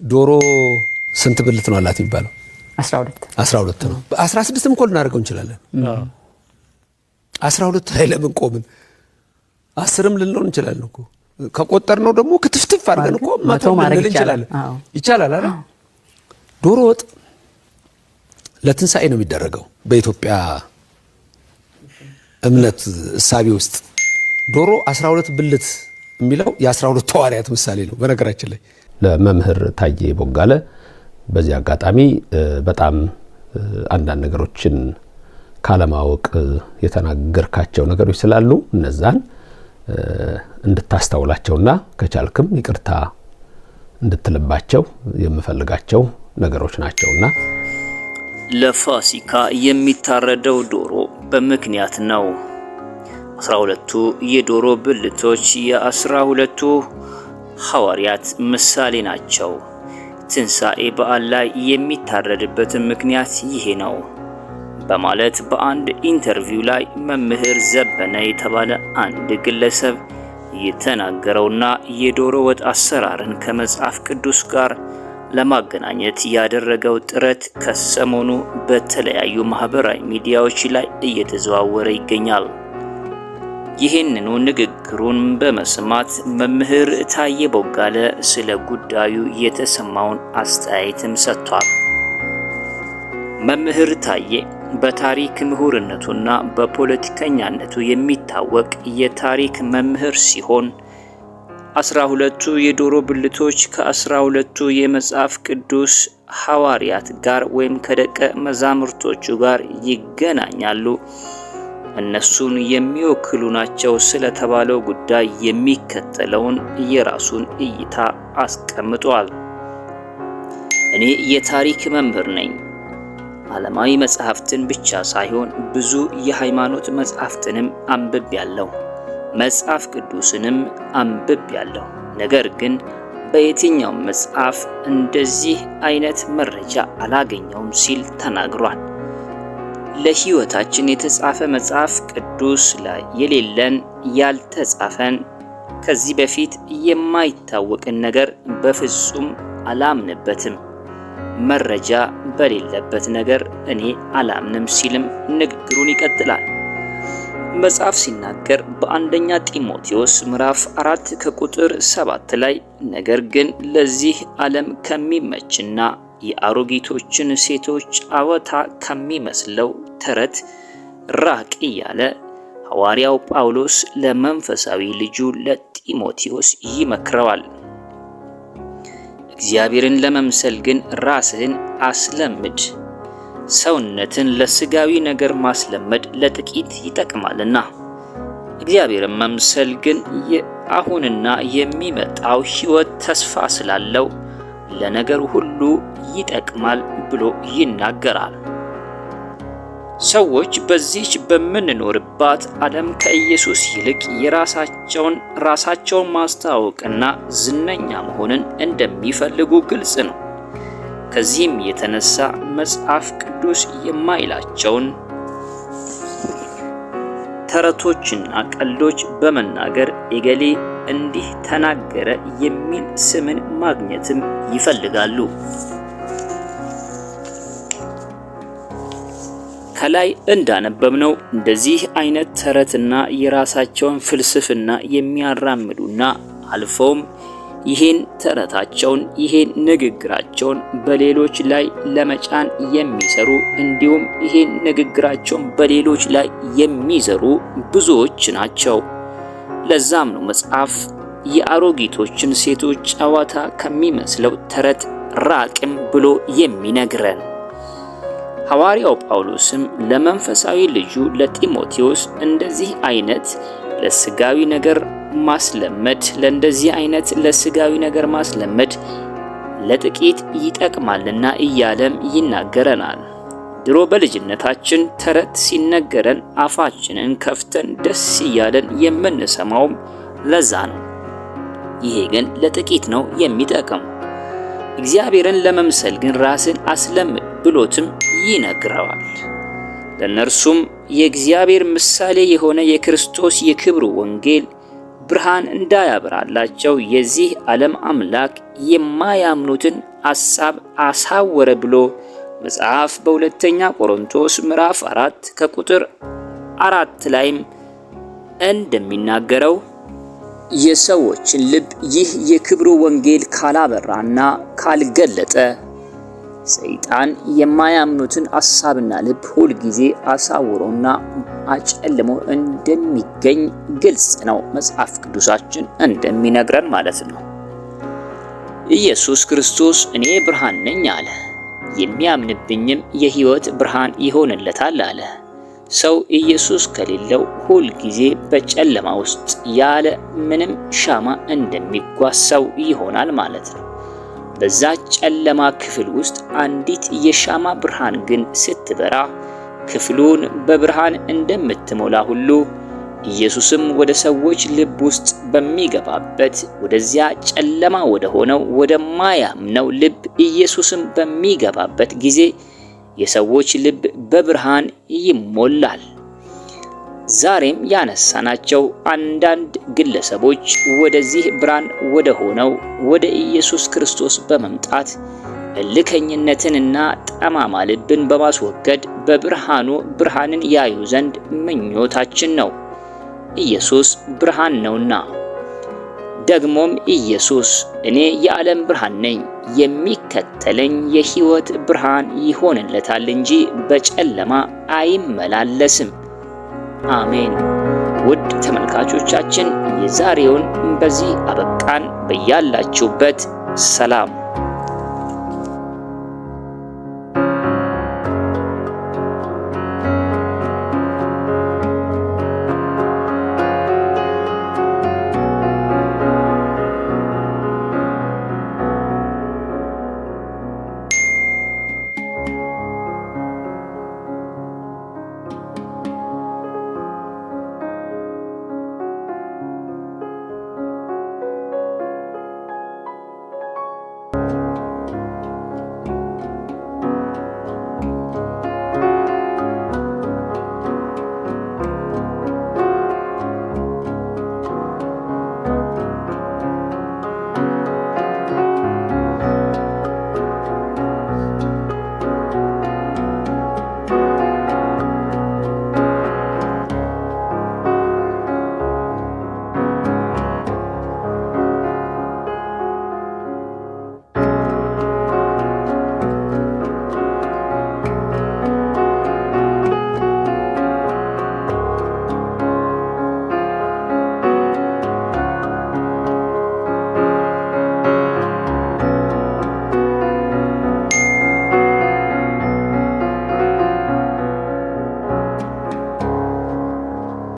ዶሮ ስንት ብልት ነው አላት የሚባለው? 12። 12 ነው። 16ም እኮ ልናደርገው እንችላለን። 12 ላይ ለምን ቆምን? 10ም ልንሆን እንችላለን እኮ። ከቆጠርነው ደግሞ ክትፍትፍ አድርገን እኮ 100 ማድረግ ልንል ይቻላል። እንችላለን። ይቻላል አይደል? ዶሮ ወጥ ለትንሣኤ ነው የሚደረገው። በኢትዮጵያ እምነት እሳቤ ውስጥ ዶሮ 12 ብልት የሚለው የ12 ሐዋርያት ምሳሌ ነው። በነገራችን ላይ ለመምህር ታዬ ቦጋለ በዚህ አጋጣሚ በጣም አንዳንድ ነገሮችን ካለማወቅ የተናገርካቸው ነገሮች ስላሉ እነዛን እንድታስተውላቸውና ከቻልክም ይቅርታ እንድትልባቸው የምፈልጋቸው ነገሮች ናቸውና። ለፋሲካ የሚታረደው ዶሮ በምክንያት ነው። 12ቱ የዶሮ ብልቶች የ12ቱ ሐዋርያት ምሳሌ ናቸው። ትንሣኤ በዓል ላይ የሚታረድበትን ምክንያት ይሄ ነው በማለት በአንድ interview ላይ መምህር ዘበነ የተባለ አንድ ግለሰብ የተናገረውና የዶሮ ወጥ አሰራርን ከመጽሐፍ ቅዱስ ጋር ለማገናኘት ያደረገው ጥረት ከሰሞኑ በተለያዩ ማህበራዊ ሚዲያዎች ላይ እየተዘዋወረ ይገኛል። ይህንኑ ንግግሩን በመስማት መምህር ታዬ ቦጋለ ስለ ጉዳዩ የተሰማውን አስተያየትም ሰጥቷል። መምህር ታዬ በታሪክ ምሁርነቱና በፖለቲከኛነቱ የሚታወቅ የታሪክ መምህር ሲሆን፣ 12ቱ የዶሮ ብልቶች ከ12ቱ የመጽሐፍ ቅዱስ ሐዋርያት ጋር ወይም ከደቀ መዛሙርቶቹ ጋር ይገናኛሉ፣ እነሱን የሚወክሉ ናቸው ስለተባለው ጉዳይ የሚከተለውን የራሱን እይታ አስቀምጧል። እኔ የታሪክ መምህር ነኝ። ዓለማዊ መጽሐፍትን ብቻ ሳይሆን ብዙ የሃይማኖት መጽሐፍትንም አንብቤያለሁ። መጽሐፍ ቅዱስንም አንብቤያለሁ። ነገር ግን በየትኛውም መጽሐፍ እንደዚህ አይነት መረጃ አላገኘውም ሲል ተናግሯል። ለሕይወታችን የተጻፈ መጽሐፍ ቅዱስ ላይ የሌለን፣ ያልተጻፈን፣ ከዚህ በፊት የማይታወቅን ነገር በፍጹም አላምንበትም። መረጃ በሌለበት ነገር እኔ አላምንም ሲልም ንግግሩን ይቀጥላል። መጽሐፍ ሲናገር በአንደኛ ጢሞቴዎስ ምዕራፍ 4 ከቁጥር 7 ላይ ነገር ግን ለዚህ ዓለም ከሚመችና የአሮጊቶችን ሴቶች ጨዋታ ከሚመስለው ተረት ራቅ እያለ ሐዋርያው ጳውሎስ ለመንፈሳዊ ልጁ ለጢሞቴዎስ ይመክረዋል። እግዚአብሔርን ለመምሰል ግን ራስህን አስለምድ። ሰውነትን ለስጋዊ ነገር ማስለመድ ለጥቂት ይጠቅማልና፣ እግዚአብሔርን መምሰል ግን የአሁንና የሚመጣው ሕይወት ተስፋ ስላለው ለነገር ሁሉ ይጠቅማል ብሎ ይናገራል። ሰዎች በዚህች በምንኖርባት ዓለም ከኢየሱስ ይልቅ የራሳቸውን ራሳቸውን ማስተዋወቅና ዝነኛ መሆንን እንደሚፈልጉ ግልጽ ነው። ከዚህም የተነሳ መጽሐፍ ቅዱስ የማይላቸውን ተረቶችና ቀልዶች በመናገር እገሌ እንዲህ ተናገረ የሚል ስምን ማግኘትም ይፈልጋሉ። ከላይ እንዳነበብነው እንደዚህ አይነት ተረትና የራሳቸውን ፍልስፍና የሚያራምዱና አልፈውም ይህን ተረታቸውን፣ ይህን ንግግራቸውን በሌሎች ላይ ለመጫን የሚሰሩ፣ እንዲሁም ይህን ንግግራቸውን በሌሎች ላይ የሚዘሩ ብዙዎች ናቸው። ለዛም ነው መጽሐፍ የአሮጊቶችን ሴቶች ጨዋታ ከሚመስለው ተረት ራቅም ብሎ የሚነግረን። ሐዋርያው ጳውሎስም ለመንፈሳዊ ልጁ ለጢሞቴዎስ እንደዚህ አይነት ለስጋዊ ነገር ማስለመድ ለእንደዚህ አይነት ለስጋዊ ነገር ማስለመድ ለጥቂት ይጠቅማልና እያለም ይናገረናል። ድሮ በልጅነታችን ተረት ሲነገረን አፋችንን ከፍተን ደስ እያለን የምንሰማውም ለዛ ነው። ይሄ ግን ለጥቂት ነው የሚጠቅም። እግዚአብሔርን ለመምሰል ግን ራስን አስለምድ ብሎትም ይነግረዋል። ለእነርሱም የእግዚአብሔር ምሳሌ የሆነ የክርስቶስ የክብሩ ወንጌል ብርሃን እንዳያበራላቸው የዚህ ዓለም አምላክ የማያምኑትን ሐሳብ አሳወረ ብሎ መጽሐፍ በሁለተኛ ቆሮንቶስ ምዕራፍ 4 ከቁጥር 4 ላይም እንደሚናገረው የሰዎችን ልብ ይህ የክብሩ ወንጌል ካላበራና ካልገለጠ ሰይጣን የማያምኑትን ሐሳብና ልብ ሁል ጊዜ አሳውሮና አጨልሞ እንደሚገኝ ግልጽ ነው፣ መጽሐፍ ቅዱሳችን እንደሚነግረን ማለት ነው። ኢየሱስ ክርስቶስ እኔ ብርሃን ነኝ አለ፣ የሚያምንብኝም የሕይወት ብርሃን ይሆንለታል አለ። ሰው ኢየሱስ ከሌለው ሁል ጊዜ በጨለማ ውስጥ ያለ ምንም ሻማ እንደሚጓዝ ሰው ይሆናል ማለት ነው። በዛ ጨለማ ክፍል ውስጥ አንዲት የሻማ ብርሃን ግን ስትበራ ክፍሉን በብርሃን እንደምትሞላ ሁሉ ኢየሱስም ወደ ሰዎች ልብ ውስጥ በሚገባበት ወደዚያ ጨለማ ወደ ሆነው ወደማያምነው ልብ ኢየሱስም በሚገባበት ጊዜ የሰዎች ልብ በብርሃን ይሞላል። ዛሬም ያነሳናቸው አንዳንድ ግለሰቦች ወደዚህ ብርሃን ወደ ሆነው ወደ ኢየሱስ ክርስቶስ በመምጣት እልከኝነትንና ጠማማ ልብን በማስወገድ በብርሃኑ ብርሃንን ያዩ ዘንድ ምኞታችን ነው። ኢየሱስ ብርሃን ነውና። ደግሞም ኢየሱስ እኔ የዓለም ብርሃን ነኝ፣ የሚከተለኝ የሕይወት ብርሃን ይሆንለታል እንጂ በጨለማ አይመላለስም። አሜን። ውድ ተመልካቾቻችን የዛሬውን በዚህ አበቃን። በያላችሁበት ሰላም።